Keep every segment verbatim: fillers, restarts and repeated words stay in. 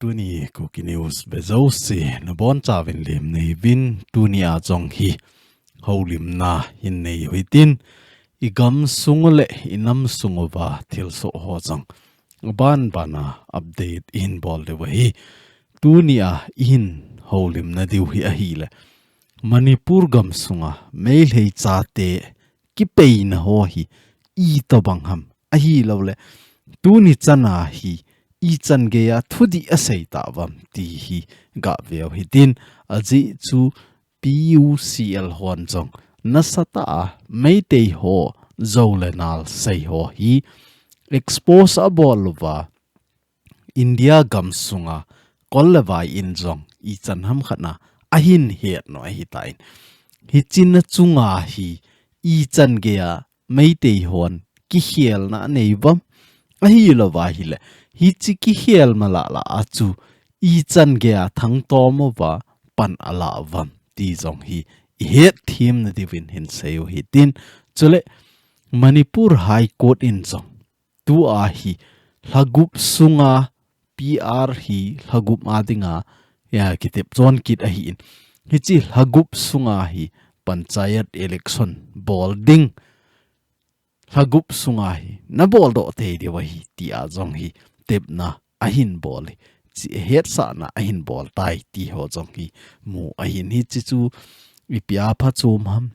Tuni Kuki News vejouse nabonchauvin lemna neiyuvin, tunia jong hi houlimna hin nei uhitin, igam sung le inam sung uva thilsoh ho jong abanbana update ihin bol diu ahi. Tunia ihin houlimna diu hi ahile, Manipur gam sunga Meitei chate kipeina ho hi itobang ham, ahilouleh tuni chana hi ichan geiya thudih asei tauvam ti hi gaveu hitin, ajeh chu P U C L hon jong nasatah a Meitei ho jou le nal sei ho hi expose abol uva, India gam sunga kol le vai in jong ichan hamkhat na ahin het nau ahitan. Hichea chunga hi ichan geiya Meitei hon kikhelna anei uvam, ahilouva ahile, hiche kikhel malala a chu ichan geiya thangtom uva pan ala uvam ti jong hi ihet themna diuvin hin sei uhitin. Chule Manipur High Court in jong tua hi lhagup sunga P R hi lhagup a dinga, ya, kitep chon kit ahin. Hiche lhagup sunga hi panchayat election bol ding, lhagup sunga hi nabol doh thei diu ahi tia jong hi tepna ahin bol hi. Hiche hetsahna ahin bol tai ti ho jong hi mu ahin. Hiche chu ipi a phachom ham,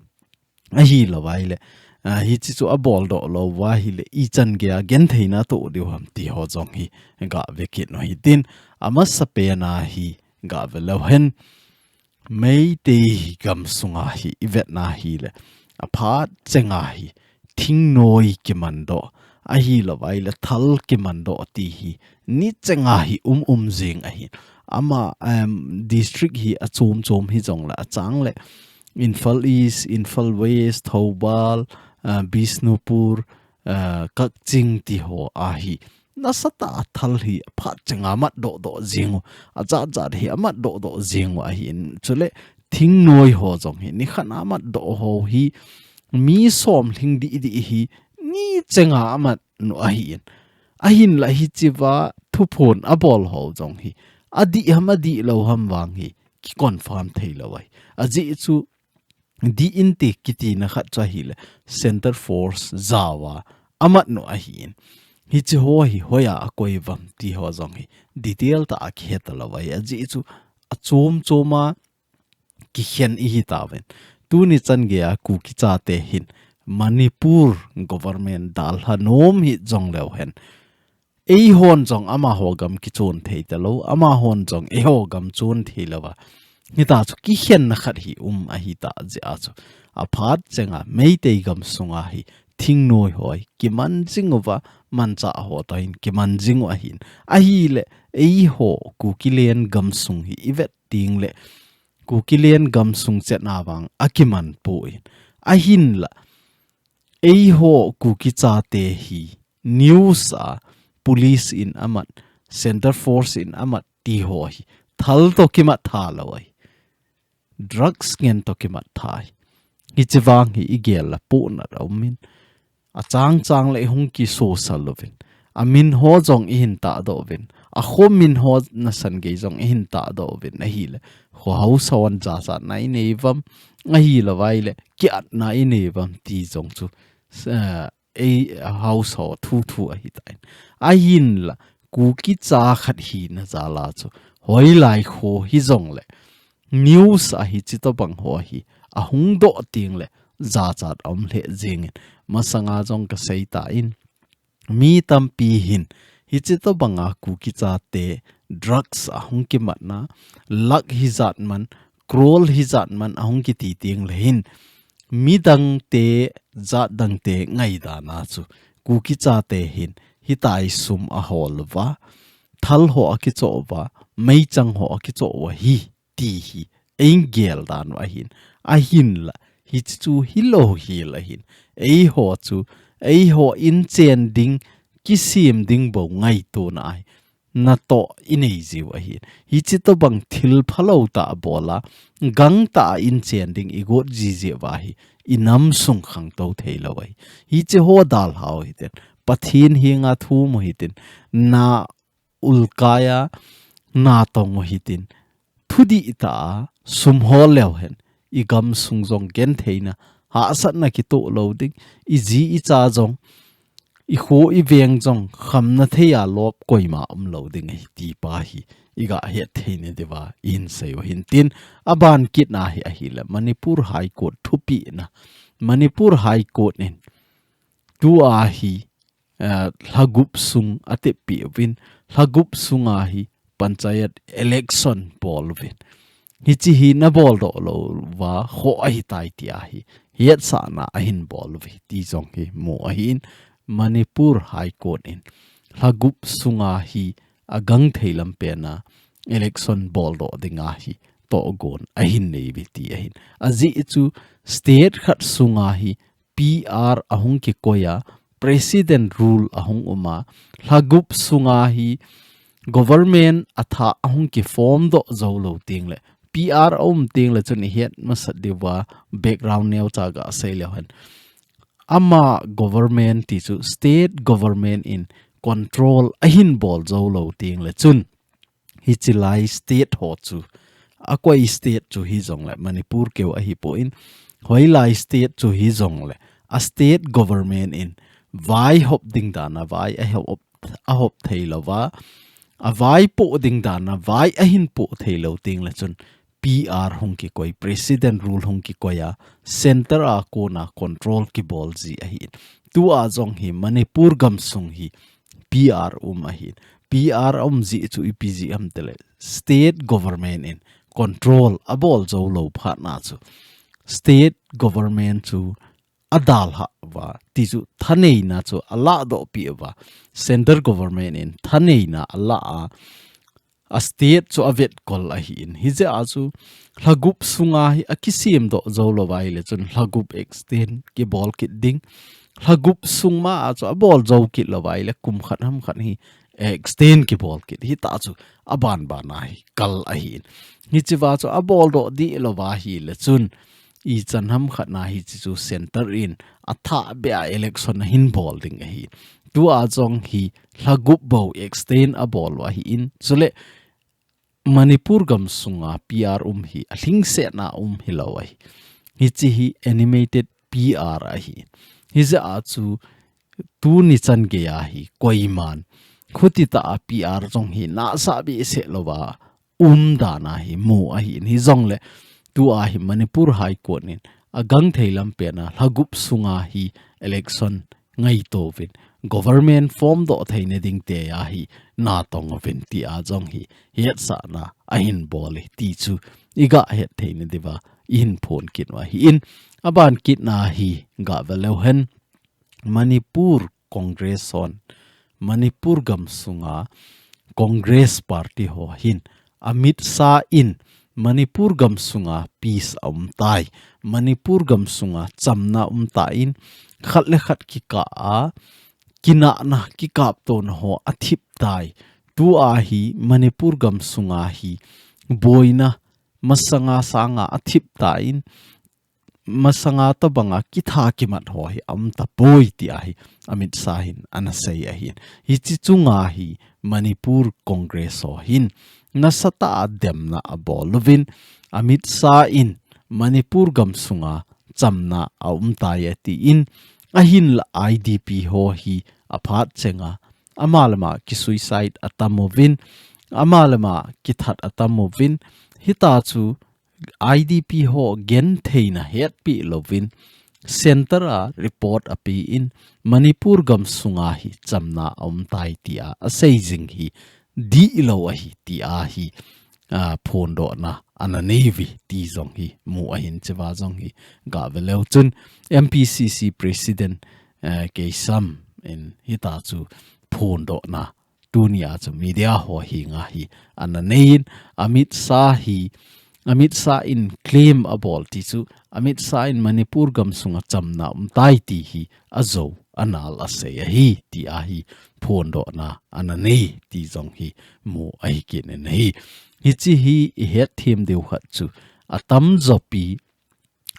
ahilouva ahile, a, hiche chu abol doh louva ahile, ichan geiya genthei natoh diu ham ti ho jong hi gave kit nau hitin, amasapen a hi gave leu hen, Meitei gam sunga hi ivet na ahile, aphat chenga hi thingnoi kiman doh, ahilouva ahile thal kiman doh ti hi ni chenga hi um um jing ahin. Ama, em, district hi achom chom hijongle, achang le Imphal East, Imphal West, Thoubal, ah, Bishnupur, ah, Kakching ti ho a hi nasatah a thal hi aphat chenga amat doh doh jing u, ajat jat hi amat doh doh jing u ahin. Chule thingnoi ho jong hi nikhat a amat doh ho hi mi som lhing didi hi ni chenga amat nau ahin. Ahinla hichea thuphon abol ho jong hi adih ham adih lou ham vang hi kiconfirm thei lou ahi. Ajeh chu dih inte kitina khat chu ahile Centre Force jaova amat nau ahin. Hiche ho hi hoiya akoi uvam ti ho jong hi detail tah a kihe talou ahi. Ajeh chu achom choma kikhen ihi tauvin. Tuni chan geiya Kuki chate hin Manipur government dalha nom hijong leu hen, eihon jong amaho gam kichon thei talou, amahon jong eiho gam chon thei louva, hitia chu kikhenna khat hi um ahitah jeh a chu, aphat chenga Meitei gam sunga hi thingnoi ho hi kiman jing uva, manchah ho toh hin kiman jing u ahin. Ahile eiho Kukiland gam sung hi ivet tengle, Kukiland gam sung chetna vang akiman poi. Ahinla eiho Kuki chate hi news a police in amat, Centre Force in amat ti ho hi thal toh kimat tha lou ahi. Drugs ngen toh kimat tha ahi. Hiche vang hi igel le pohnat aumin, achang chang le ihung kisosal uvin, amin ho jong ihin tahdoh uvin, akho min ho nasan gei jong ihin tahdoh uvin ahile, kho haosa hon jachatna inei uvam, ahilouva ahile kiatna inei uvam ti jong chu, eh, ei haosa ho thu thu ahitan. Ahinla Kuki cha khat hina jal a chu, hoilai kho hijongle news a hiche tobang ho hi ahung doh tengle jachat aum lheh jengin, masanga jong kasei tan, mi tampi hin hiche tobanga Kuki chate drugs ahung kimatna, lakh hijat man, crore hijat man ahung kiti tengle hin, midangte, jat dangte ngaidana chu Kuki chate hin hitia sum ahol uva, thal ho akichoh uva, meichang ho akichoh uva hi ti hi eigel dan u ahin. Ahinla hiche chu hilou hel ahin. Eiho chu, eiho inchen ding, kisem ding bou ngaitona ahi. Natoh inei jiu ahin. Hiche tobang thil phalou tah bola, gangtah a inchen ding igot jiji uva hi, inam sung khangtou thei lou ahi. Hiche ho dalhau hitin, Pathen henga thum u hitin, na ulkaiya, natong u hitin, thudih tah a sum hol leu hen, i gamsung jong gentheina, hahsatna kitoh lou ding, i ji i cha jong, i kho i veng jong khamna thei a lop koima umlou ding ahi ti pa hi i gah het thei nadiuva i hin sei u hintin, aban kitna hi ahile Manipur High Court thupina. Manipur High Court in tua hi, eh, lha gup sung atep pi uvin, lha gup sunga hi panchayat election bol uvin. Hichi hi nabol doh louva khoh ahitai tia hi hetsahna ahin bol uve ti jong hi mu ahin, Manipur High Court in lha gup sunga hi agangthei lam pena election bol doh dinga hi tohgon ahin nei uve ti ahin. Ajeh chu state khat sunga hi P R ahung kikoi a, President rule ahung um a, lha gup sunga hi government athah ahung kiform doh jou lou teng le, P R aum teng le chun i het masat diuva background neocha gasei leu hen. Ama government ti chu state government in control ahin bol jou lou teng le chun, hichi lai state ho chu, akoi state chu hijongle Manipur keu ahipon, hoilai state chu hijongle, a state government in vaihop ding dan a vai ahop, ahop thei louva, avaipoh ding dan a vai ahin poh thei lou teng le chun P R hung kikoi, President rule hung kikoi a, center a kona control kibol ji ahin. Tua jong hi Manipur gamsung hi P R um ahin. P R aum ji chu ipi ji ham tile, state government in control abol jou lou phat na chu, state government chu adalhah uva, ti chu thaneina chu alah doh pi uva, center government in thaneina alah a, a state chu avetkol ahin. Hijeh a chu lha gup sunga hi akisem doh jou lou vai le chun lha gup extend kibol kit ding. Lha gup sung ma a chu abol jou kit lou vai le kum khat ham khat hi extend kibol kit. Hita chu aban ban a hi kal ahin. Hichiva chu abol doh dih lou va hile chun ichan ham khat na hichi chu center in athah beh a election ahin bol ding ahi. Tua jong hi lha gup bou extend abol u ahin. Chule Manipur gamsunga P R um hi alhingsetna um hilou ahi. Hichi hi animated P R ahi. Hijeh a chu tuni chan gei a hi koiman khuti tah a P R jong hi nasa behseh louva um dan a hi mu ahin. Hijongle tua hi Manipur High Court in agangthei lam pena lha gup sunga hi election ngaito uvin, government form doh theina ding tia hi natong uvin tia jong hi hetsahna ahin bol e ti chu i gah het theina diuva i hin phon kit u ahin. Aban kitna hi gah ve leu hen, Manipur Congress hon, Manipur gamsunga Congress Party ho hin, Amit Shah in Manipur gamsunga peace aum tai, Manipur gamsunga chamna um tan, khat le khat kikah a kinahna kikaptona ho athip tai. Tua hi Manipur gamsunga hi boina masanga sanga athip tan, masanga tobanga kitha kimat ho hi aum tapoi tia hi Amit Shah hin ana sei ahin. Hichi chunga hi Manipur Congress ho hin nasatah a demna abol uvin, Amit Shah in Manipur gamsunga chamna aum tai atin, ahinla I D P ho hi aphat chenga ama le ama kisuicide atam uvin, ama le ama kithat atam uvin, hita chu I D P ho gentheina hetpi louvin, center a report apen, Manipur gamsunga hi chamna aum tai tia asei jing hi dihlou ahi tia hi, a, phondohna ana nei uve ti jong hi mu ahin, cheva jong hi gah ve leu chun M P C C President, eh, Keisham in hita chu phondohna tunia chu media ho henga hi ana neiyin, Amit Shah hi, Amit Shah in claim abol ti chu, Amit Shah in Manipur gamsunga chamna um tai ti hi ajou anal asei ahi tia hi phondohna ana nei ti jong hi mu ahi kit in ahi. Hichi hi i hetthem diu khat chu, atamjo pi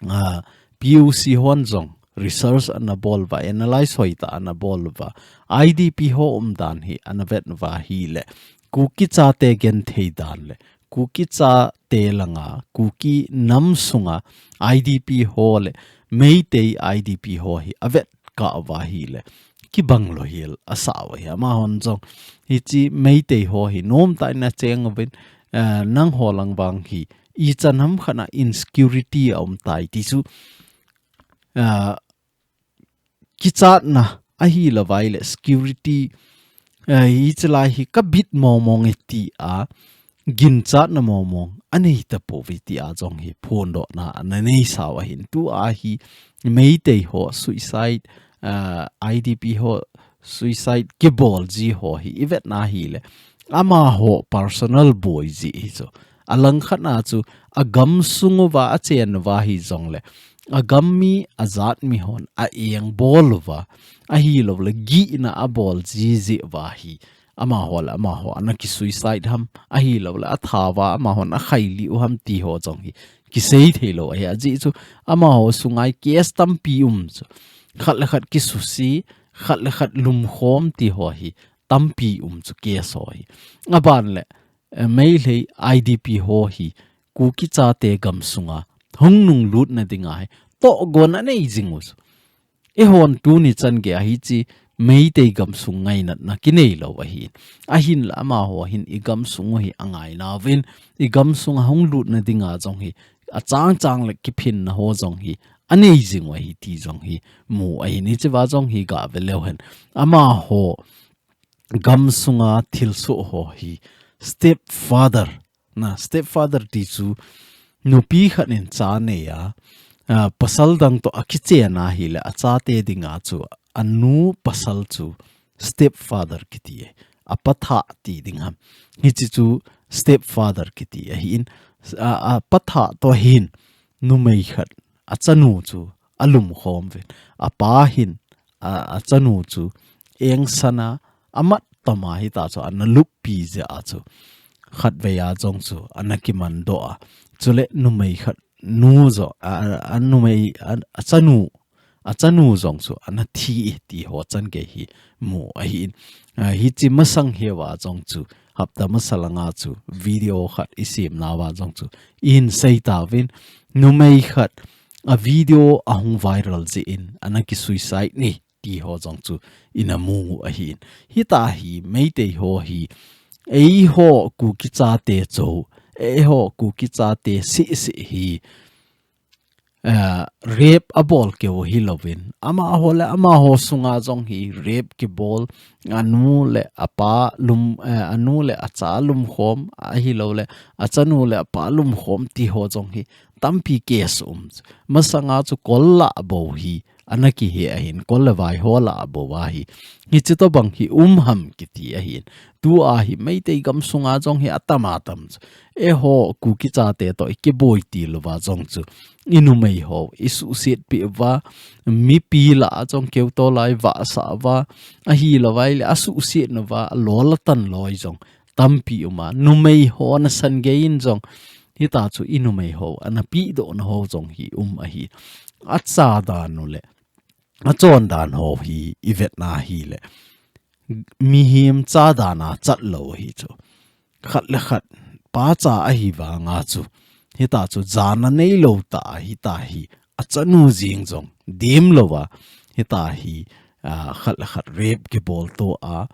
a, P U C hon jong research ana bol uva, analyze hoitah ana bol uva, I D P ho umdan hi ana vet uva ahile, Kuki chate genthei dan le Kuki chate langa, Kuki nam sunga I D P ho le Meitei I D P ho hi avet kah uva ahile kibang louhel asah u ahi. Amahon jong hiche Meitei ho hi nomtah in acheng uvin, eh, nangho lang vang hi ichan ham khat a insecurity aum tai ti chu, eh, kichatna ahilouva ahile security, eh, hiche lai hi kabit mong mong e tia ginchatna mong mong anei tapouve tia jong hi phondohna ana neisa u ahin. Tua hi Meitei ho suicide, eh, I D P ho suicide kibol ji ho hi ivetna ahile amaho personal boi ji hi chu. Alangkhat na chu agamsung uva achen uva hijongle agam mi ajat mi hon a-engbol uva, ahilouleh gihna abol ji ji uva hi amaho le amaho ana kisuicide ham, ahilouleh atha uva amahon akhailih u ham ti ho jong hi kisei theilou ahi. Ajeh chu amaho sunga hi case tampi um chu, khat le khat kisuse, khat le khat lumkhom ti ho hi tampi um chu case ho hi. Aban le, eh, Meitei I D P ho hi Kuki chate gamsunga hung nunglutna dinga hi tohgon anei jing u chu. Eihon tuni chan geiya hiche Meitei gamsung ngainatna kinei lou ahin. Ahinla amaho hin igamsung u hi angaina uvin, igamsunga hung lutna dinga jong hi achang chang le kiphinna ho jong hi anei jing u ahi ti jong hi mu ahin. Hichea jong hi gave leu hen, amaho gamsunga thilsoh ho hi stepfather, na stepfather ti chu nupi khat in cha anei a, ah, pasal dang toh akichen ahile achate dinga chu anu pasal chu stepfather kiti e. Apa thah ti ding ham. Hiche chu stepfather kiti ahin, a, apa thah toh hin numei khat achanu chu alumkhom uvin. Apa hin, a, achanu chu engsana amat toma hita chu ana luppi jeh a chu khatvei a jong chu ana kimandoh a. Chule numei khat nu jong, a, a, a numei, a, achanu, achanu jong chu ana thi e ti ho chan gei hi mu ahin. A, hiche masang heuva jong chu hapta masa langa chu video khat isemnauva jong chu ihin sei tauvin, numei khat a video ahung viral jeh in ana kisuicide e ti ho jong chu ina mu u ahin. Hita hi Meitei ho hi eiho Kuki chate chou, eiho Kuki chate seh seh hi, eh, rape abol keu hilouvin, amaho le amaho sunga jong hi rape kibol, anu le apa lum, eh, anu le acha lumkhom, ahilouleh achanu le apa lumkhom ti ho jong hi tampi case um. Masanga chu kol lah bou hi ana kihe ahin, kol le vai ho lah bou ahi. Hiche tobang hi um ham kiti ahin. Tua hi Meitei gamsunga jong hi atam atam chu. Eiho Kuki chate toh ikiboi til uva jong chu inumei ho isuhset peh uva, mipi lah a jong keu toh lai vahsah uva, ahilouva ahile asuhset nauva, alol atan loi jong tampi um a, numei ho nasan gei in jong hita chu inumei ho ana pehdohna ho jong hi um ahi. Acha dan u le achon dan ho hi ivetna ahile mihem cha dan a chat lou ahi chu. Khat le khat pacha ahi vanga chu, hita chu jana neilou tah a hita hi achanu jeng jong dem louva, hita hi, ah, khat le khat rape kibol toh a,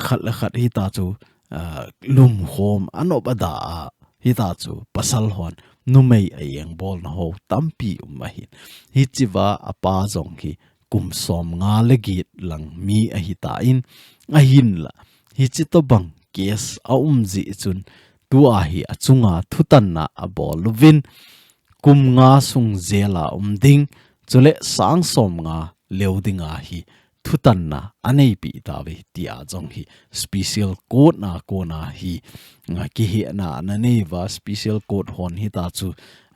khat le khat hita chu, ah, lumkhom anop ada a, hita chu pasal hon numei a-engbolna ho tampi um ahin. Hichea apa jong hi kum som nga le get lang mi ahitan, ahinla hiche tobang case aum jeh chun tua hi achunga thutanna abol uvin, kum nga sung jail a um ding, chule sang som nga leu dinga hi thutanna aneipeh tauve tia jong hi special court na kona hi, ah, kihehna ana nei uva, special court hon hita chu,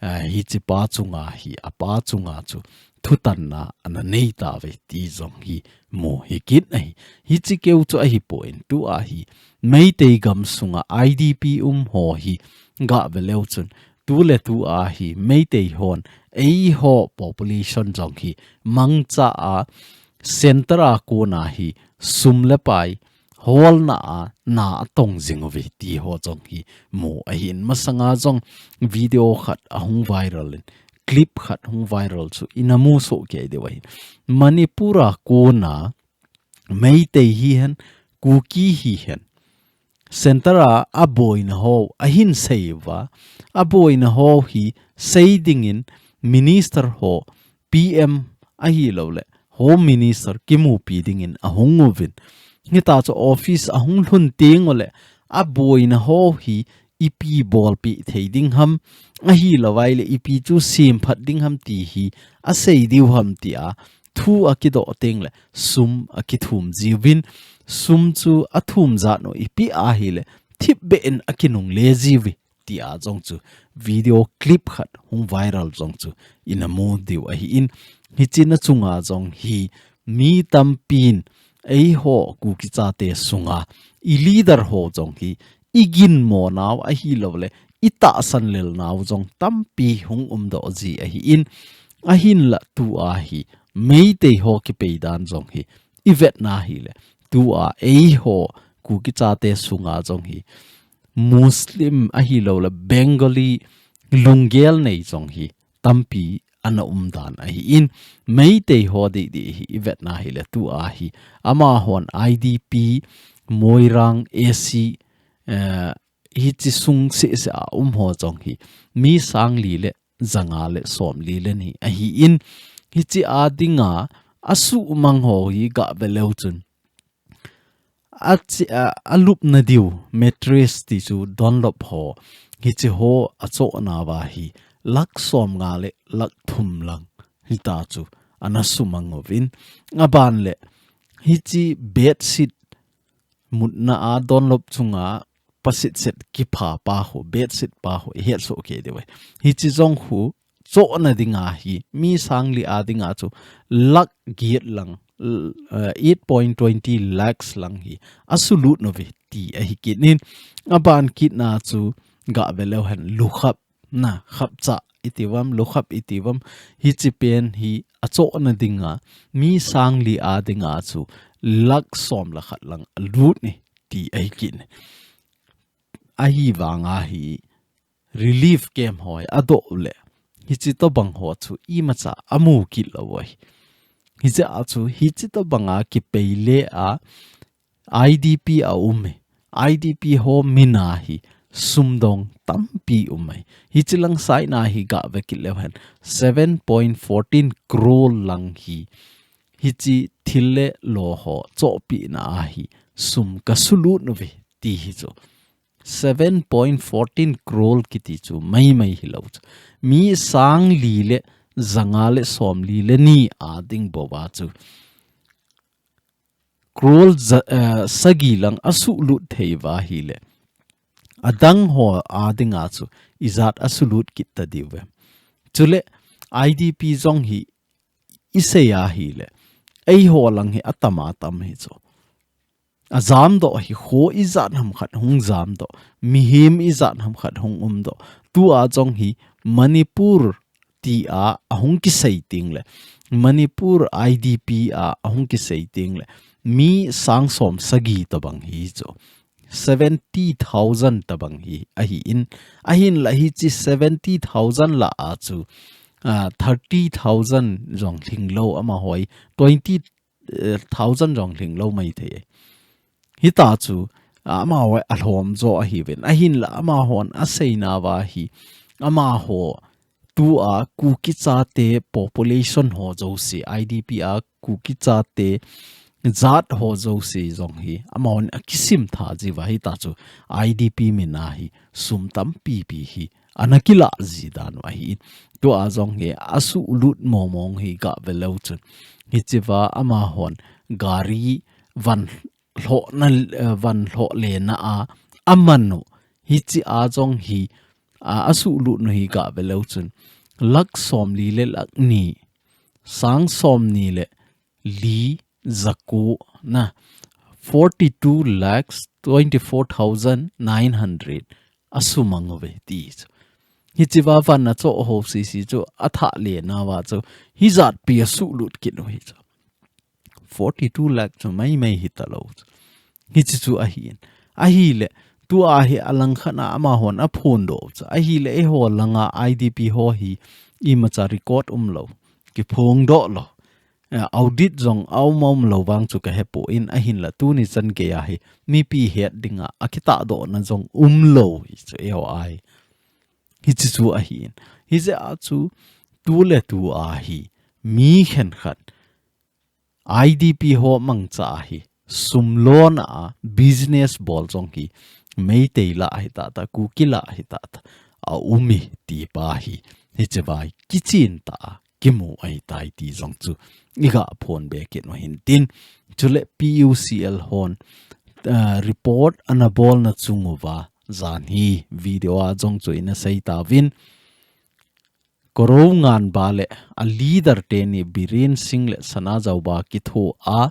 ah, hichepa chunga hi, apa chunga chu thutanna ana nei tauve ti jong hi mu hi kit ahi. Hiche keu chu ahipon, tua hi Meitei gamsunga I D P um ho hi gave leu chun, tu le tua hi Meitei hon eiho population jong hi mangcha a, center a kona hi sum le pai holna a na atong jing uve ti ho jong hi mu ahin. Masanga jong video khat ahung viral in, clip khat hung viral chu ina mu soh kei diu ahi. Manipur a kona Meitei hihen, Kuki hihen, center a aboina ho ahin sei uva, aboina ho hi sei dingin minister ho, P M ahilouleh Home Minister kimupi dingin ahung uvin. Hitachu office ahung lhun teng uleh aboina ho hi ipi bolpi thei ding ham, ahilouleh ipi chu semphat ding ham ti hi asei diu ham tia thu akidoh teng leh sum akithum jiuvin, sum chu athum jat u ipi ahileh thipbeh in akinungle jiuve tia jong chu video clip khat hung viral jong chu ina mu diu ahin. Hiche na chunga jong hi mi tampin eiho Kuki chate sunga i leader ho jong hi iginmo nau ahilouleh itahsan lel nau jong tampi hung umdoh ji ahin. Ahinlah tua hi Meitei ho kipei dan jong hi ivetna hileh tua eiho Kuki chate sunga jong hi Muslim ahilouleh Bengali lunggel nei jong hi tampi ana um dan ahin. Meitei ho dehdeh hi ivetna hileh tua hi amahon I D P, Moirang, A C, eh, hiche sung seh seh a um ho jong hi mi sang li le janga le som li le ni ahin. Hiche a dinga asuhmang ho hi gah ve leu chun achi-, a, alupna diu mattress ti chu Dunlop ho, hiche ho achohna uva hi lakh som nga le lakh thum lang hitachu ana sumang uvin. Aban le hiche bedsheet mutna a Dunlop chunga pasit set kipha pa ho, bedsheet pa ho ihet soh kei diu ahi. Hiche jong hi chohna dinga hi mi sang li a dinga chu lakh get lang, l-, eh, eight point twenty lakhs lang hi asulut uve ti ahi kit in. Aban kitna chu gah ve leu hen lukhap na, khapcha iti uvam, lukhap iti uvam, hiche pen hi achohna dinga mi sang li a dinga chu lakh som le khat lang alut e ti ahi kit in. Ahivanga hi relief camp ho hi adoh uleh hiche tobang ho chu imacha amu kit lou u ahi. Hijeh a chu hiche tobanga kipei le a I D P aum e. I D P ho mina hi sumdong tampi um e. Hiche lang side na hi gah ve kit leu hen seven point fourteen crore lang hi hiche thil le lo ho chohpehna a hi sum kasulut uve ti hi chu. Seven point fourteen crore kiti chu maimai hilou chu. Mi sang li le janga le som li le ni a ding bou a chu crore ja-, eh, sagi lang asulut thei uva ahileh adang ho a dinga chu ijat asulut kit ta diu ve. Chule I D P jong hi isei ahileh eiho lang hi atam atam hi chu. Ajamdoh hi kho ijat ham khat hung jamdoh, mihem ijat ham khat hung umdoh. Tua jong hi Manipur tia ahung kisei teng le, Manipur I D P a ahung kisei teng le, mi sang som sagi tobang hi chu. Seventy thousand tobang hi ahin, ahinlah hiche seventy thousand lah a chu, ah, thirty thousand jong lhinglou amaho hi, twenty thousand jong lhinglou maithei. Hitachu, ah, amaho alhom jo ahiuvin. Ahinlah amahon aseina uva hi, amaho tua Kuki chate population ho jouse, I D P a Kuki chate jat ho jouse jong hi amahon akisim tha jiuva hitachu I D P mina hi sum tampi pi hi ana kilah ji dan u ahi. Tua jong hi asulut mong mong hi gah ve leu chun. Hichea amahon gari van lhohna, eh, van lhoh lena a, aman u. Hichea jong hi, a, asulut u hi gah ve leu chun. Lakh som li le lakh ni, sang som ni le li jako na, forty-two lakhs twenty-four thousand nine hundred asumang uve ti chu. Hichea van achoh ho sisi chu athah lena uva chu hijat pi asulut kit u hi chu. Forty-two lakh chu maimai hitalou chu. Hichi chu ahin. Ahile, tua hi alangkhat a amahon aphondoh chu. Ahile, eiho langa I D P ho hi imacha record umlou, kiphongdoh lou, eh, audit jong aum umlou vang chu kahepoi, ahinla tuni chan geiya hi mipi het dinga akitahdohna jong umlou hi chu eiho ahi. Hichi chu ahin. Hijeh a chu tuletu a hi mi khenkhat I D P ho mangcha a hi sumlona a business bol jong hi Meitei lah ahi tata, Kuki lah ahi tata, aum e ti pa hi hiche vai kichen tah a kimu ahitai ti jong chu iga phonbe kit u hintin. Chule P U C L hon, ah, report ana bolna chung uva jan hi video a jong chu ina sei tauvin, Korounganba le a leader teni Biren Singh le Sanajaoba kithoa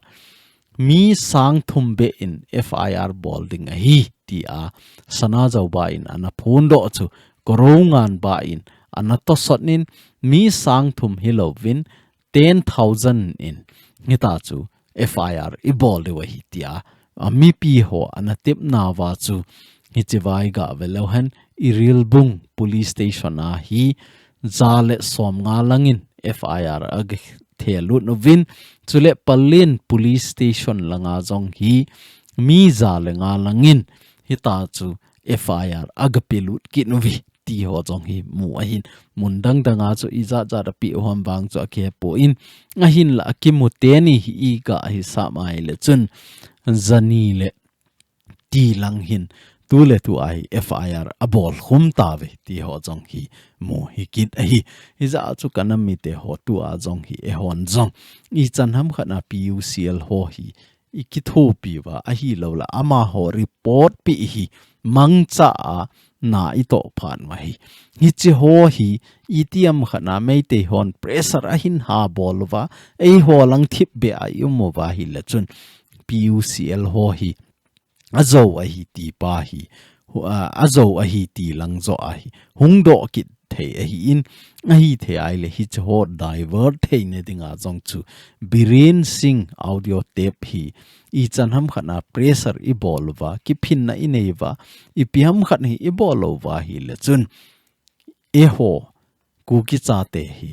mi sang thum beh in F I R bol ding ahi tia Sanajaoba in ana phondoh chu Korounganba in ana tosot in mi sang thum hilouvin ten thousand in hita chu F I R ibol diu ahi tia, a, mipi ho ana tepna uva chu hiche vai gave leu hen Irilbung Police Station a hi ja le som nga langin F I R aga thelut uvin, chule Pallel Police Station langa jong hi mi ja le nga langin hita chu F I R aga pelut kit uve ti ho jong hi mu ahin. Mun dang danga chu ijat jat a pe u ham vang chu akihepoi, ahinla akimu teni hi iga hisap mai le chun jani le ti lang hin tuletu a hi F I R abol khum tauve ti ho jong hi mu hi kit ahi. Hijeh a chu kanam mite ho tua jong hi eihon jong ichan ham khat a P U C L ho hi ikithopi uva ahilou le amaho report pe hi mangcha a na itoh phat uva hi. Hiche ho hi itiham khat a Meitei hon pressure ahin ha bol uva, eiho lang thipbeh a i um uva ahile chun P U C L ho hi ajou ahi ti pa hi, hu-, a, ajou ahi ti lang jo ahi, hungdoh kit thei ahin, ahithei ahile hiche ho divert theina dinga jong chu Biren Singh audio tape hi ichan ham khat a pressure ibol uva, kiphinna inei uva, ipi ham khat hi ibol uva ahile chun eiho Kuki chate hi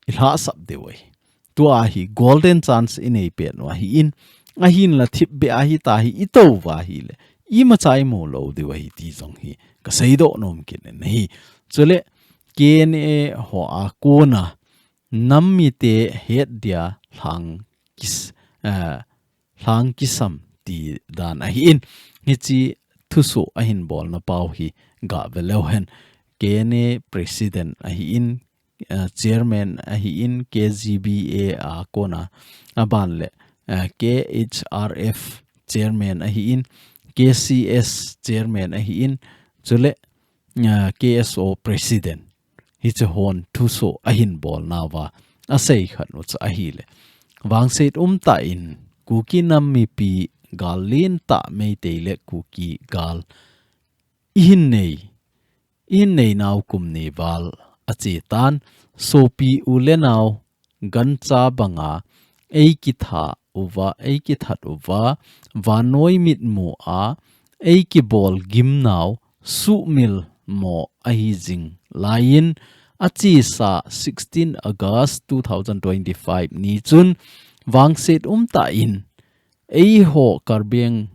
ilhahsap diu ahi. Tua hi golden chance inei pet u ahin, ahinla thipbeh a hita hi itou uva ahile imacha imu lou diu ahi ti jong hi kaseidoh nom kit in ahi. Chule K N A ho a kona nam mite het dia lhang kis-, eh, lhang kisam ti dan ahin, hiche thusoh ahin bolna pau hi gave leu hen, K N A president ahin, eh, chairman ahin, K Z B A a kona aban le, eh, K H R F chairman ahin, K C S chairman ahin, chule, eh, K S O president. Hiche hon thusoh ahin bolna uva asei khat u chu ahile, vangset umtah in Kuki nam mipi gal lentah Meitei le Kuki gal ihin nei, ihin nei nau kum ni val ache tan, sopi u le nau gancha banga eikitha uva, eikithat uva, vannoi mitmu a eikibol gim nau suhmil mo ahi jing laiyin, achesa sixteen August two thousand twenty-five ni chun vangset umtah in eiho Karbi Ang-,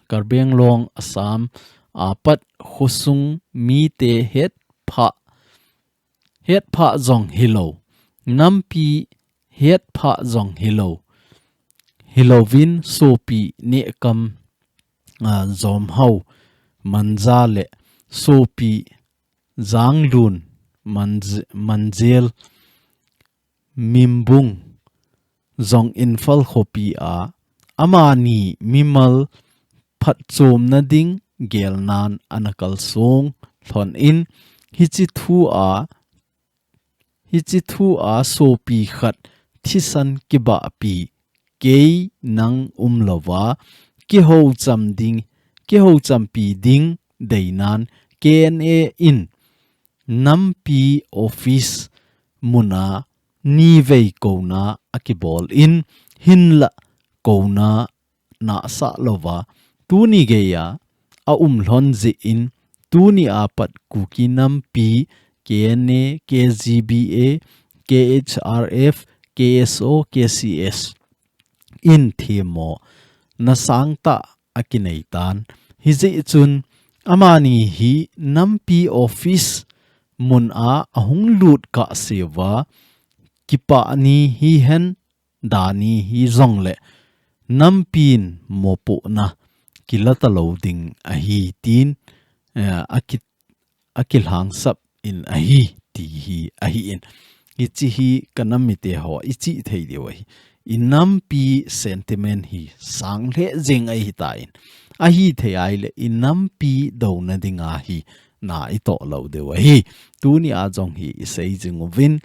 Karbi Anglong Assam apat khosung mite hetphah, hetphah jong hilou, nampi hetphah jong hilou, hilouvin sopi nehkam, a, Jomhau Manja le sopi Janglun Manj-, Manjel Mimbung jong Imphal khopi a amani mimal phatchomna ding gelnan ana kalsong lhon in, hiche thu a, hiche thu a sopi khat thisan kibahpi kei nang umlouva, kihoucham ding, kihouchampi ding deinan K N A in nampi office muna nivei kouna akibol in, hinlah kouna nahsah louva, tuni geiya a um lhon jeh in, tuni a pat Kuki nampi, K N A, K G B A, K H R F, K S O, K C S in themmo na sangtah a kinei tan. Hijeh chun, amani hi nampi office mun a ahung lut kahseuva, kipah ni hihen, da ni hijongle, nampin mopohna kila talou ding ahi tin, eh, aki, akilhangsap in ahi ti hi ahi in. Hiche hi ka nam mite ho i chih thei diu ahi. I nampi sentiment hi sang lheh jeng ahi tan. Ahithei ahile i nampi douna dinga hi na i toh lou diu ahi. Tuni a jong hi i sei jing uvin,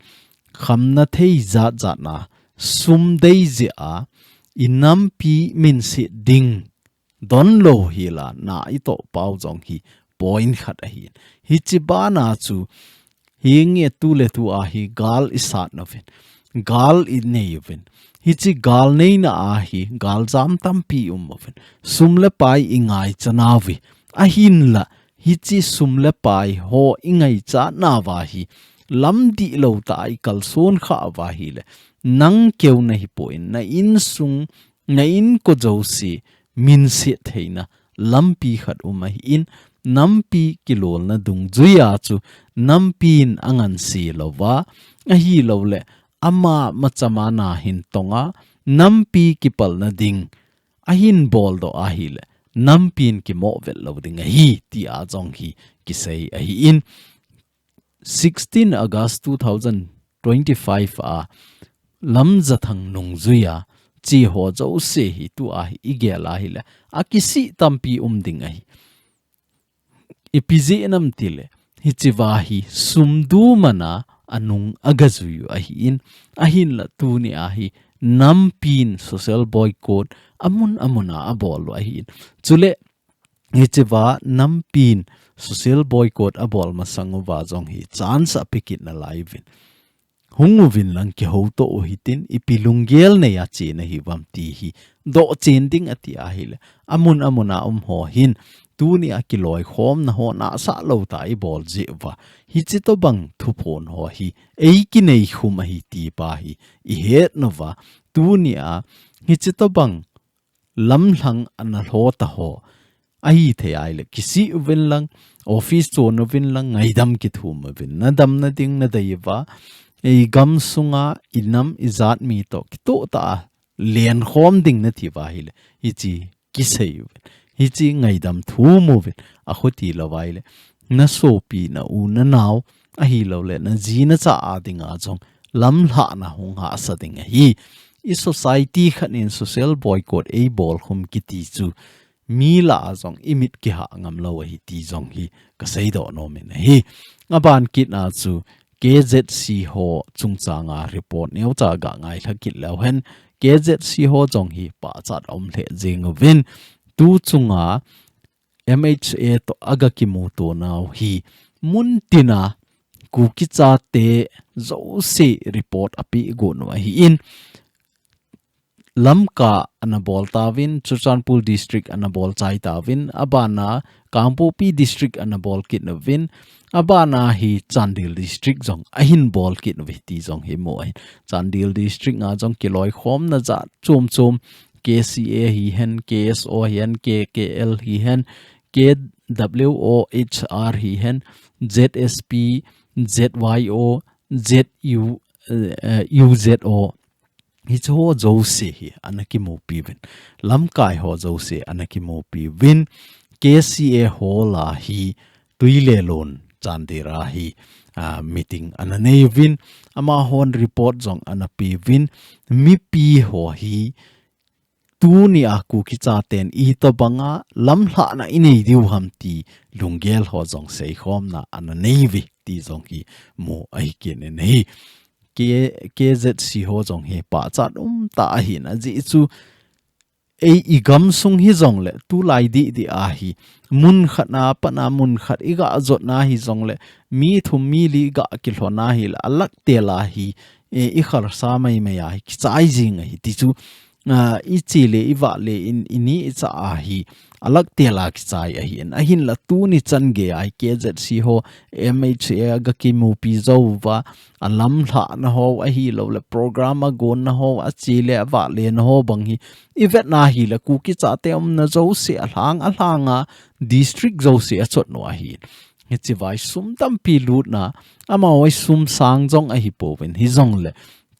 khamna thei jat jat na, sum dei jeh a, i nampi minset ding don lou hi la na i toh pau jong hi point khat ahi. Hiche bana chu, hinge tu le tu a hi gal i sat nauvin, gal i nei uvin. Hiche gal neina a hi, gal jam tampi um uvin. Sum le pai i ngaicha nauve. Ahinla, hiche sum le pai ho i ngaicha nauva hi, lam dihlou tah a i kalson kha uva ahile, nang keu na hipon, na insung, na inko jouse, minset theina lampi khat um ahi in, nampi kilolna dungjuia chu, nampin anganse louva, ahilouleh, ama machama na hin tonga, nampi kipalna ding, ahin boldoh ahile, nampin kimoh vet lou ding ahi, tia jong hi kisei ahi in. Sixteen August two thousand twenty-five a, Lamjathang nungjuia, che ho jouse hi tua hi i gel ahile, akisih tampi um ding ahi. Ipi jeh ham itile, hichea hi sum dumana anung agajui u ahi in, ahinla tuni a hi nampin social boycott amun amuna abol u ahi in. Chule, hichea nampin social boycott abol masang uva jong hi chance ape kit nalai uvin. Hung uvin lang kihouto u hitin, ipi lunggel nei a che nahiuvam ti hi doh chen ding ati ahile, amun amuna um ho hin, tuni a kiloikhomna ho nahsah lou tah a i bol jeh uva, hiche tobang thuphon ho hi eikinei khum ahi ti pa hi i het nauva, tuni a hiche tobang lamlhang ana lhota ho, ahithei ahile, kisih uvin lang, office chon uvin lang, ngaidam kithum uvin, nadamna ding nadei uva, i gamsunga, i nam, i jat mi toh kitoh tah a lenkhom ding nati uva ahile, hiche kisei uvin, hiche ngaidam thum uvin, akhuti lou ahile, na sopi, na u, na nao, ahilouleh, na ji, na cha a dinga jong lamlhahna hung hahsa ding ahi. I society khat in social boycott eibol khum kiti chu, mi lah a jong i mit kihah ngam lou ahi ti jong hi ka seidoh nom in ahi. Aban kit a chu K Z C ho chungchanga report neocha ga ngailha kit leu hen, K Z C ho jong hi pachat aum lheh jeng uvin, tu chunga M H A toh aga kimuto nau hi mun tina Kuki chate jouse report ape got u ahi in, Lamka ana bol tauvin, Churachandpur District ana bol chai tauvin, abana Kangpokpi District ana bol kit uvin, abana hi Chandel District jong ahin bol kit uve ti jong hi mu ahin. Chandel District a jong kiloikhomna jat chom chom, K C A hihen, K S O hihen, K K L hihen, K W O H R hihen, Z S P, Z Y O, Z U, eh, eh, U Z O. Hiche ho jouse hi ana kimupi uvin. Lamkai ho jouse ana kimupi uvin. K C A hall a hi Tuilelon Chandel a hi, ah, meeting ana nei uvin. Amahon report jong ana pe uvin. Mipi ho hi tuni a Kuki chaten itobanga lamlhahna inei diu ham ti lunggel ho jong seikhomna ana nei uve ti jong hi mu ahi kit in ahi. K-, K Z C ho jong hi pachat umtah ahin ajeh chu ei i gamsung hijongle tulai didi a hi mun khat a pat a mun khat i ga jotna hijongle mi thum mi li ga kilhona hile alaktel a hi, e, i kharsa maimai a hi kichai jing ahi ti chu ah, i che le, i vah le in, i ni i cha a hi, a lak tel a kichai ahi in. Ahin la tuni chan gei a hi K Z C ho, M H A a ga kimupi zo va, a lamlhahna ho ahi lo le, program a gonna ho, a che le, a vah le na ho bang hi, i vet na hi le, Kuki chate umna zo se a lhang, a lhang a, district zo se a chot no ahi. Hichi vai sum tampi lutna, ama vai sum sang zong ahi povin, hi zong le,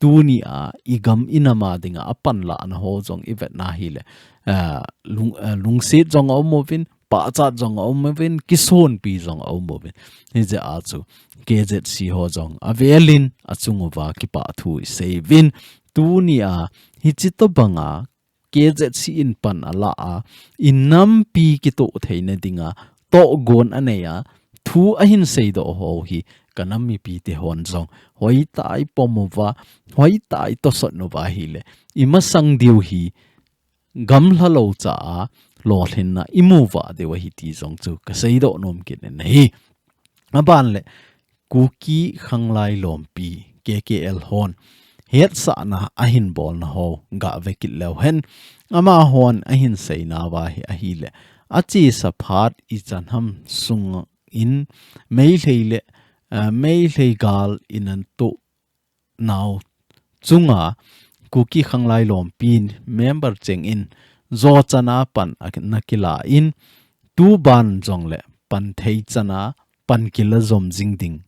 tuni a, i gam i nam a dinga, a panlahna ho zong i vet na hi le, ah, lung, ah, lungsit zong a um uvin, pachat zong a um uvin, kisonpi zong a um uvin. Hi ze a chu, K Z C ho zong, a velin, a chung uva, kipa thu i sei vin. Tuni a, hichi to banga, K Z C in pan a la a, i nampi kito theina dinga, to gon a nei a, thu a hin sei do ho hi, ka nam mipi te hon zong, hoi tai pom uva, hoi tai to sot uva hi le, i masang diu hi, gamla lo cha a, lo hlenna i mu va diu ahi ti zong chu, ka sei do nom kin en ahi. A ban le, Kuki Khanglai Lompi, K K L hon, hetsahna a hin bolna ho, ga ve kit leu hen, ama hon a hin seina va hi ahi le, a chesa phat i chan ham sung in, Meitei le, ah, Meitei gal in an tu nau chunga, Kuki Khanglai Lompi in member cheng in, zo chana pan a na kila in, tu ban zong le pan thei chana pan kila zom zing ding,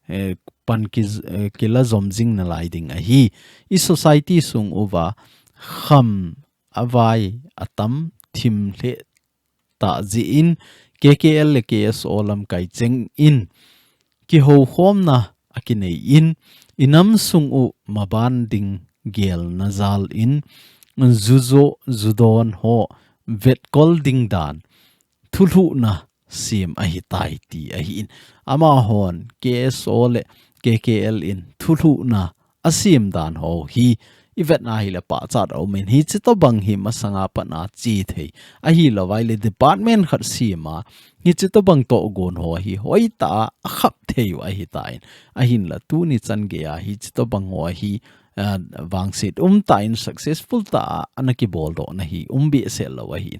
eh, pan ki, eh, kila zom zing na lai ding ahi. I society sung uva kham a vai a tam thim hle ta zi in K K L le K S O lamkai cheng in kiho khomna a kinei in i nam sung u maban ding gel na zal in zuzo zudon ho vetkol ding dan thulhuhna sim ahi tai ti ahi in. Ama hon K S O le K K L in thulhuhna a sim dan ho hi i vet na hi le pachat a um in hichi to bang hi masanga pan a chi thei. Ahi lo vai le department khat sim a hichi to bang to gon ho hi hoi ta a khap thei u ahi ta in. Ahin la tuni chan gei a hichi to bang ho hi ah, vangsit um ta in successful ta a, ana kibol do na hi um be se lo ahi.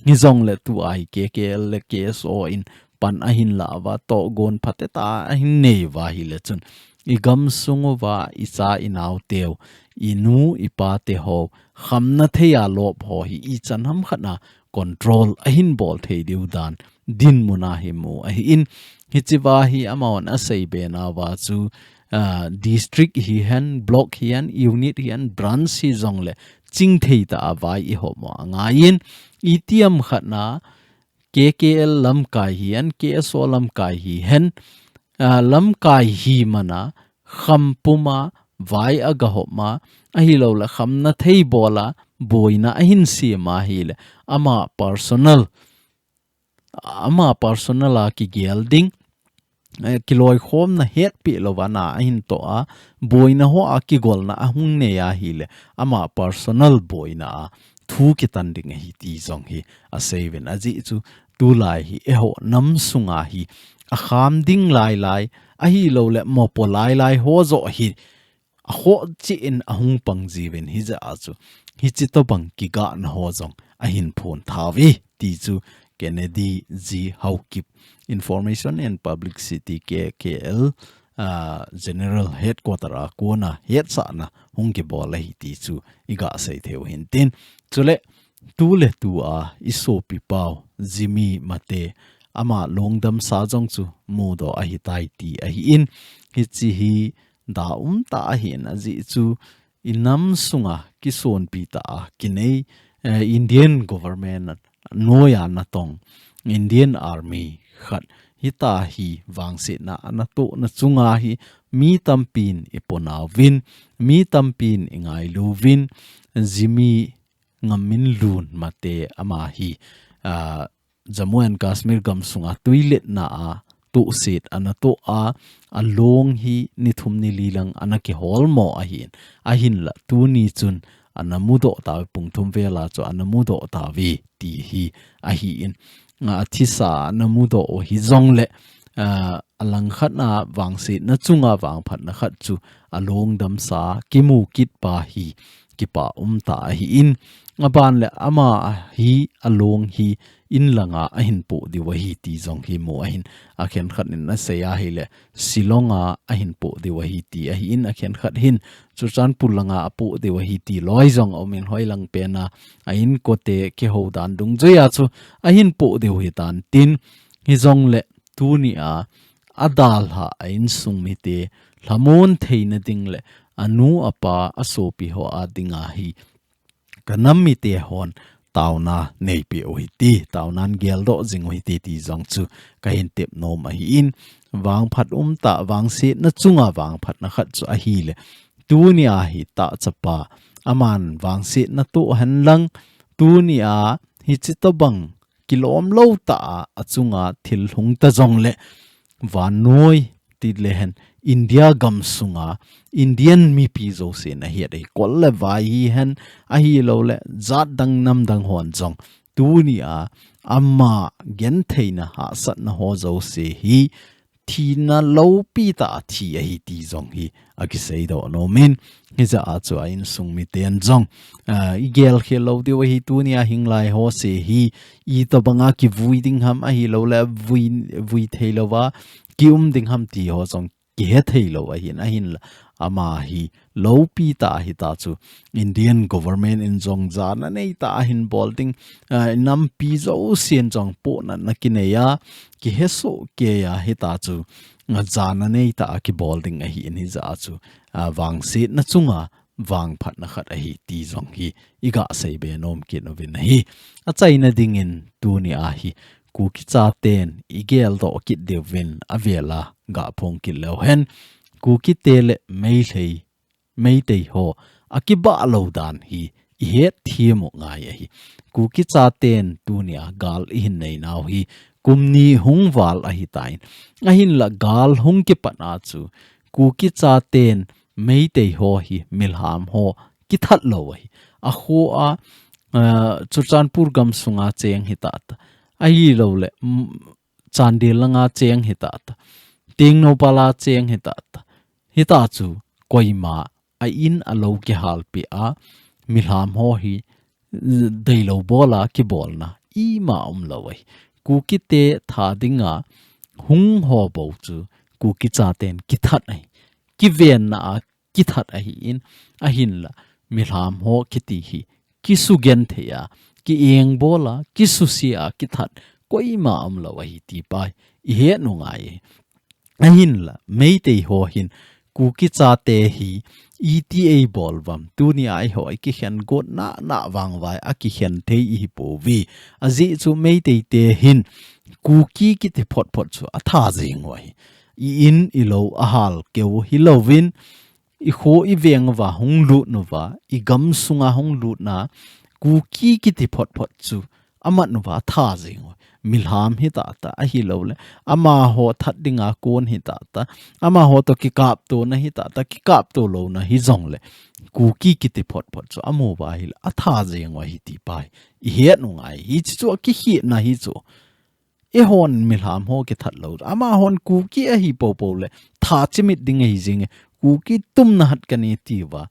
Hi zong le tu a hi K K L le K S O in pan a hin la va to gon phate ta a hin nei va hi le chun. I gam sung uva, i cha i nau teu, i nu, i pa te ho, khamna thei a lop ho hi i chan ham khat na control a hin bol thei diu dan dinmun a hi mu ahi in. Hichi va hi amahon a sei be na va chu, ah, district hi hen, block hi hen, unit hi hen, branch hi zong le ching thei ta a vai i hom a ngai in. I tiam khat na K K L lamkai hi hen, K S O lamkai hi hen, ah, lamkai hi mana kham puma vai a ga hom a, ahi lo le khamna thei bol a, boina a hin sim a hi le, ama personal ama personal a kigel ding, eh, kiloikhomna hetpi lo va na a hin to a, boina ho a kigolna a hung nei a hi le, ama personal boina a thu kitan ding ahi ti zong hi a sei vin a zi chu tu lai hi e ho nam sunga hi a kham ding lai lai, ahi lo le mopo lai lai ho zo hi a kho chi in a hung pang zi vin hi za a chu. Hichi to bang kigahna ho zong a hin phun tha vi ti chu Kennedy G Haokip Information and Publicity K K L, ah, General Headquarter a kona hetsahna hung kibol ahi ti chu i ga sei theu hin tin. Chule tu le tu a i sopi pau Jimmy Mate ama lungdam sa zong chu mudo ahi tai ti ahi in hichi hi da um ta ahin a zi chu i nam sunga kisonpi ta a kinei, eh, Indian government noi a na tong Indian Army khat hi ta hi vangsetna a na to na chunga hi mi tampin i ponau vin, mi tampin i ngailu vin, Jimmy Ngamin Lun Mate ama hi, ah, Jammu and Kashmir gam sunga tuiletna a tusit ana to a, a long hi ni thum ni li lang ana kihol mo ahin, ahin la tuni chun ana mudo ta pung thum vela chu ana mudo ta vi ti hi ahi in. Nga a thisa ana mudo o hi zong le, ah, a lang khat na vangsetna chunga vangphatna khat chu a lungdam sa kimu kit pa hi kipa um ta ahi in, aban le ama hi along hi in langa ahin po diu ahi ti jong hi mu ahin, akhen khat in asei ahile Shillong a ahin po diu ahi ti ahi in, akhen khat hin Churachandpur langa apo diu ahi ti loi jong aum in, hoi lang pen a a inkote kihou dan dungjuia chu ahin po diu hi tan tin, hi jong le tuni a adalha a insung mite lhamon theina ding le anu apa asopi ho a dinga hi ka nam mite hon tauna neipi u hiti, taunan geldoh jing u hiti ti jong chu kahin tep nom ahi in, vangphat um ta, vangsetna chunga vangphatna khat chu ahile, tuni a hi ta chapa aman vangsetna toh hen lang, tuni a hichi tobang kilom lou ta a, achunga thil hung ta jong le, vannoi ti le hen India gam sunga Indian mipi jousen ahet ahi, kol le vai hi hen, ahilou le jat dang nam dang hon jong tuni a ama gentheina hahsatna ho jouse hi thina loupi ta a thi ahi ti jong hi akisei doh nom in, hijeh a chu a insung miten jong, ah, igel khel lou diu ahi, tuni a hing lai ho se hi itobanga kivui ding ham, ahilou le vui, vui thei louva kium ding ham ti ho jong kihe thei lou ahin, ahinla ama hi loupi ta ahi ta chu Indian government in jong jana nei ta ahin bol ding, ah, nampi jousen jong pohnatna kinei a, kihe soh kei a, hita chu, ah, jana nei ta a kibol ding ahi in, hijeh a chu, ah, vangsetna chunga vangphatna khat ahi ti jong hi iga sei be nom kit uvin ahi. Achaina dingin tuni a hi Kuki chaten igeldoh kit diuvin avel a ga phong kit leu hen, Kukite le Meitei, Meitei ho akibah lou dan hi ihet them u ngai ahi. Kuki chaten tuni a gal ihin nei nau hi kum ni hung val ahi tan, ahinla gal hung kipat a chu Kuki chaten Meitei ho hi milham ho kithat lou ahi. Akhoa, ah, Churachandpur gam sunga cheng hita ta, ahilou le, mm, Chandel langa cheng hita ta, Tengnoupal a cheng hita ta, hita chu koima a in a lou kihalpeh a, milham ho hi deilou bol a kibolna ima umlou ahi. Kukite that dinga hung ho bou chu Kuki chaten kithat ahi. Kivenna a kithat ahi in, ahinla milham ho kiti hi kisugenthei a, kiengbol a, kisuse a kithat koima umlou ahi ti pa hi ihet u ngai ahi. Ahinla Meitei ho hin Kuki chate hi iti eibol uvem, tuni a eiho ikikhen got nana vangvai a kikhen thei ihi pouve. Ajeh chu Meitei te hin Kuki kiti photphot chu atha jeng u ahi. I in i lou ahal keu hilouvin, i kho i veng uva hung lut nauva, i gam sunga hung lutna, Kuki kiti photphot chu amat nauva atha jeng u. Milham hita ta, ahilou le amaho that dinga kon hita ta, amaho toh kikaptona hita ta, kikapto louna hijong le, Kuki kiti photphot chu amu uva ahile atha jeng u ahi ti pa hi ihet u ngai. Hichi chu akikhehna hi chu. Eihon milham ho kithat lou, amahon Kuki ahi poupou le tha chimit ding ahi jenge, Kuki tumna hat kane tiuva,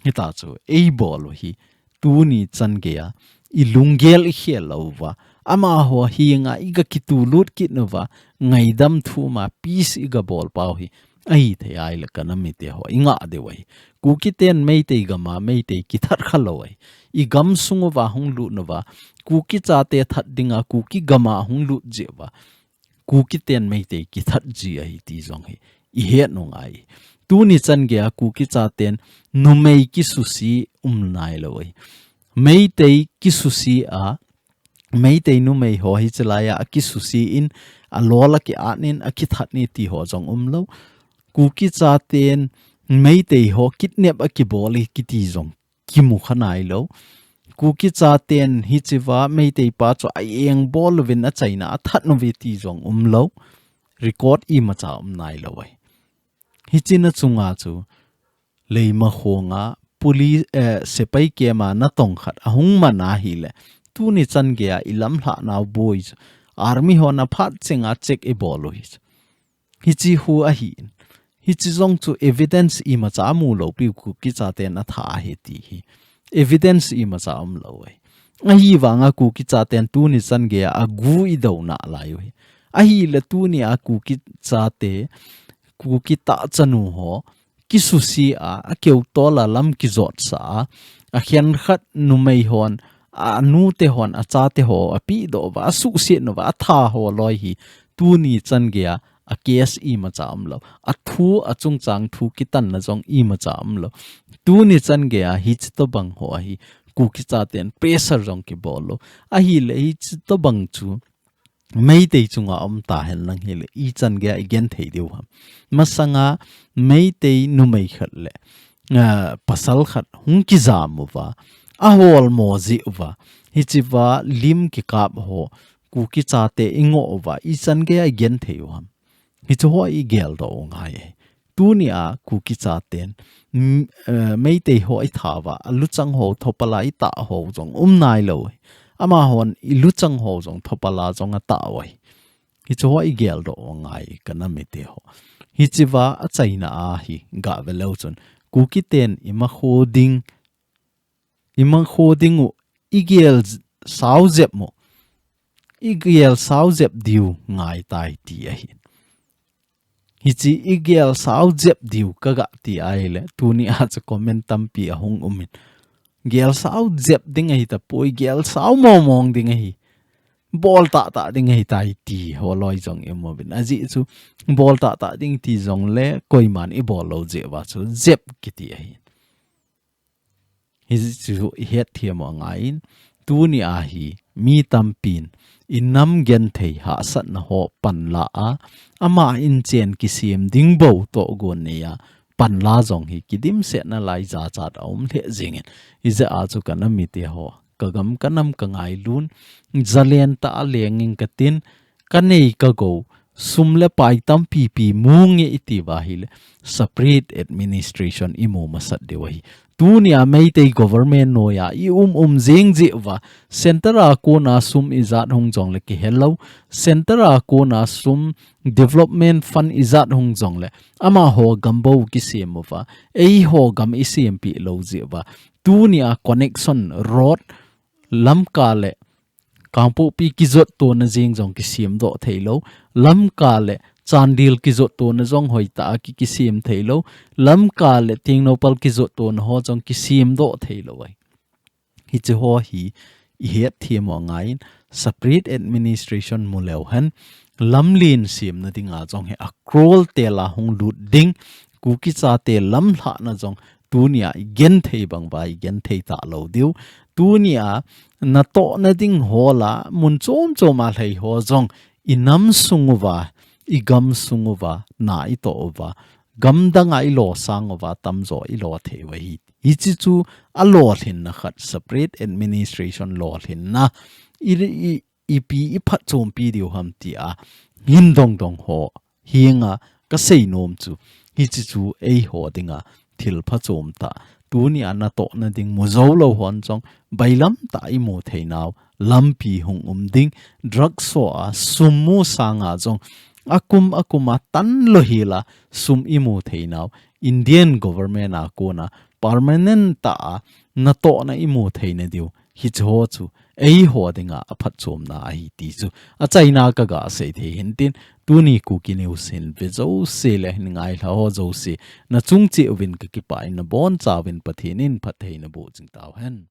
hita chu eibol u hi tuni chan geiya ilunggel ikhel lou uva, amaho henga iga kitulut kit nauva, ngaidam thum a peace iga bol pau hi ahithei ahile ka nam mite ho ingah diu ahi. Kukiten Meitei gam a Meitei kithat khalou ahi. I gam sung uva hung lut nauva, Kuki chate that dinga Kuki gam a hung lut jeh uva, Kukiten Meitei kithat ji ahi ti jong hi ihet u ngai. Tuni chan geiya Kuki chaten numei kisuse um nailou ahi. Meitei kisuse a, Meitei numei ho hichi laiya akisuse in, alol akiat in, akithat in ti ho jong umlou. Kuki chaten Meitei ho kidnap akibol e kiti jong kimu kha nailou. Kuki chaten hichi uva Meitei pa chu a engbol uvin achaina athat nauve ti jong umlou. Record imacha um nailou ahi. Hichina chunga chu Leimakhong a police, eh, sepai camp a natong khat ahung man ahile, tuni chan geiya ilamlhah nau boi chu army hon aphat chenga check ibol u hi chu. Hichi hu ahin. Hichi jong chu evidence imacha amu loupiu Kuki chaten atha ahi ti hi evidence imacha umlou ahi. Ahivanga Kuki chaten tuni chan geiya agu idou nalai u ahi. Ahile tunia Kuki chate, Kuki tah chanu ho, kisuse a, akeutola lam kijotsah a, akhenkhat numei hon, anute hon, achate ho, apehdoh uva, asuhset nauva, atha ho loi hi, tuni chan geiya, a case imacha umlou. Athu, achungchang thu kitanna jong imacha umlou. Tuni chan geiya, hiche tobang ho hi, Kuki chaten pressure jong kibol lou. Ahile, hiche tobang chu, Meitei chunga um tahen lang hile, ichan geiya igenthei diu ham. Masanga Meitei numei khat le, ah, pasal khat hung kijam uva, aholmo jeh uva, hichea lim kikap ho, Kuki chate ingoh uva, ichan geiya igenthei u ham. Hiche ho igeldoh u ngai e. Tunia Kuki chaten, m-, eh, Meitei ho itha uva, aluchang ho thopala itah ho jong um nailou. Amahon iluchang ho jong thopala jong atah uve. Hiche ho igeldoh u ngai kanam mite ho. Hichea achaina ahi gave leu chun. Kuki ten imakho ding, imakho ding u igel sao jep mo. Igel sao jep diu ngai tai ti ahi. Hiche igel sao jep diu kaga ti ahile, tunia chu comment tampi ahung umin. Gel sao jep ding ahi tapoi, gel sao momong ding ahi. Bol tahtah ding ahi tai ti ho loi jong imu uvin. Ajeh chu, bol tahtah ding ti jongle, koiman ibol lou jeh uva chu, jep kiti ahi. Hichu ihet them u angaiyin, tunia hi mi tampin inam genthei hahsatna ho panla a, ama inchen kisem ding bou tohgon neiya panla jong hi kidimsetna lai jachat aum lheh jengin. Hijeh a chu kanam mite ho, kagam kanam kangailun, jalen tah a lengin katin, kanei kagou, sum le pai tampipi munge iti uva ahile, separate administration imu masat diu ahi. Tunia Meitei government noiya ium um jing jeh uva, center a kona sum ijat hung jongle kihelou, center a kona sum development fund ijat hung jongle, amaho gam bou kisem uva, eiho gam isempeh lou jeh uva, tunia connection road, Lamka le Kangpokpi kijottona jeng jong kisemdoh theilou. Lamka le Chandel kijottona jong hoitah a ki, kisem theilou. Lamka le Tengnoupal kijottona ho jong kisemdoh theilou ahi. Hiche ho hi ihet them u angaiyin separate administration mu leu hen lamlen semna dinga jong hi a crore tela hung lut ding Kuki chate lamlhahna jong tunia igenthei bang uva igenthei talou diu. Tunia natohna ding ho la mun chom chom a lhai ho jong inam sung uva, igam sung uva, na itoh uva, gamdang a ilosang uva, tamjo ilo thei uva ahi. Hiche chu alolhinna khat, separate administration lolhinna. I, i, ipi iphatchompi diu ham tia hin dongdong ho henga kasei nom chu, hiche chu eiho dinga thil phachom tah. Tunia natohna ding mu joulou hon jong bailam tah imu theinau lampi hung um ding, drug soh a sum mu sanga jong akum akum a tanlou hila sum imu theinau Indian government a kona permanent tah a natohna imu theina diu. Hiche ho chu eiho dinga aphatchomna ahi ti chu achaina kaga sei thei hintin, tuni Kuki News hin ve jouse le hin ngailha ho jouse nachung cheh uvin kakipah in, nabonchauvin Pathen in phatthei naboh jing tauhen.